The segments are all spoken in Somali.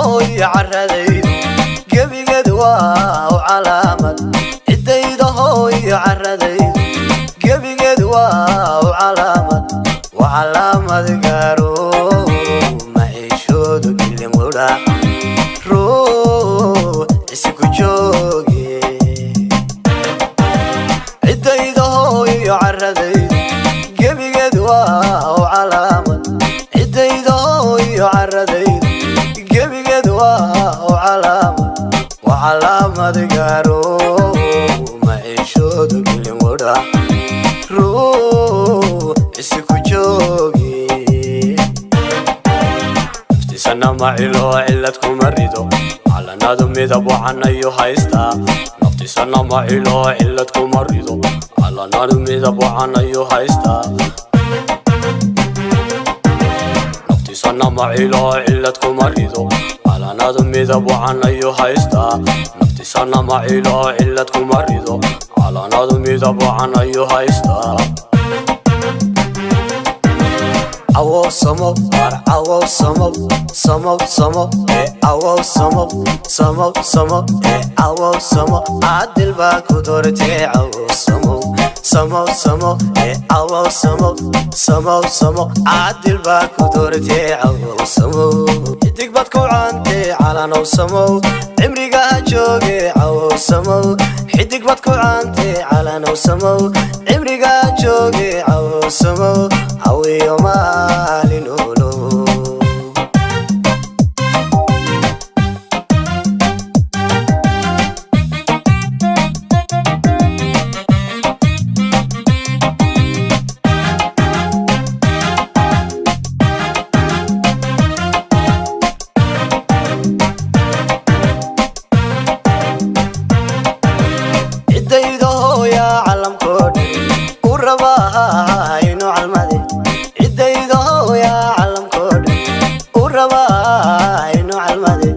Hooyo carradaydu gebigeed waa u calaamad. Ciddayda hooyo carradaydu gebigeed waa u calaamad, waa calaamad gaaro maciishoodu gelin qudha ruux isi ku jooge. Ciddayda hooyo carradaydu gebigeed waa u calaamad. Ciddayda hooyo carradaydu gebigeed waa u calaamad, waa calaamad gaaro maciishoodu gelin qudha ruux isi ku jooge. Naftiisana macilo cilad kuma rido, calanadu midab wacan ayuu haystaa. Naftiisana macilo cilad kuma rido, calanadu midab wacan ayuu haystaa. Naftiisana macilo cilad kuma rido, calanadu midab wacan ayuu haystaa. Naftiisana macilo cilad kuma rido, calanadu midab wacan ayuu haystaa. Awow samo war, awow samo samo samo ee, awow samo samo samo ee, awow samo caadil baa ku doortee. Awow samo samo samo ee, awow samo samo samo caadil baa ku doortee. Awow samo xidig baad ku caantee, calanow samow, cimriga ha jooge. Awow samow xidig baad ku caantee, calanow samow, cimriga ha jooge. Awow samow hawiyo maalin olo. Ciddayda hooyaa calamkoo dhan u rabaa inuu calmade. Ciddayda hooyaa calamkoo dhan u rabaa inuu calmade.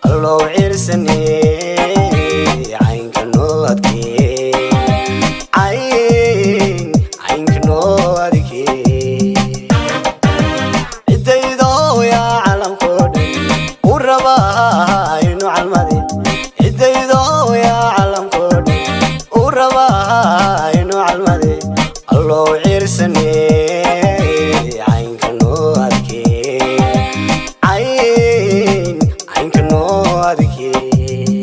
Allow ciirsane caynka noo adkee, cayn caynka noo adkee. Ciddayda hooyaa calamkoo dhan u rabaa inuu calmade. Ciddayda hooyaa calamkoo dhan u rabaa inuu calmade. Allow ciirsane caynka noo adkee, cayn caynka noo adkee.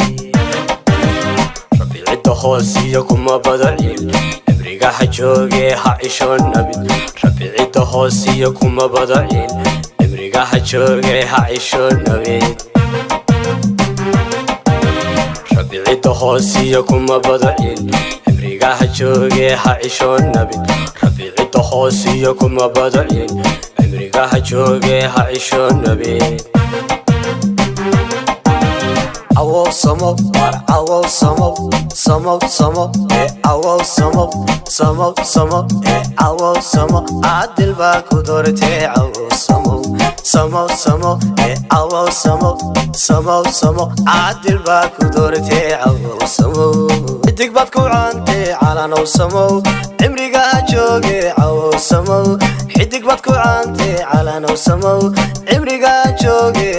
Rabbi cidda hoosiyo kuma bado ciil, cimriga ha jooge ha cisho nabid. Rabbi cidda hoosiyo kuma bado ciil, cimriga ha jooge ha cisho nabid. Rabbi cidda hoosiyo kuma bado ciil, cimriga ha jooge ha cisho nabid. Rabbi cidda hoosiyo kuma bado ciil, cimriga ha jooge ha cisho nabid. Awow samo war, awow samo samo samo ee, awow samo samo samo ee, awow samo caadil baa ku doortee. Awow samo samo samo ee, awow samo samo samo caadil baa ku doortee. Awow samo xidig baad ku caantee, calanow samow, cimriga ha jooge. Awow samow xidig baad ku caantee, calanow samow, cimriga ha jooge.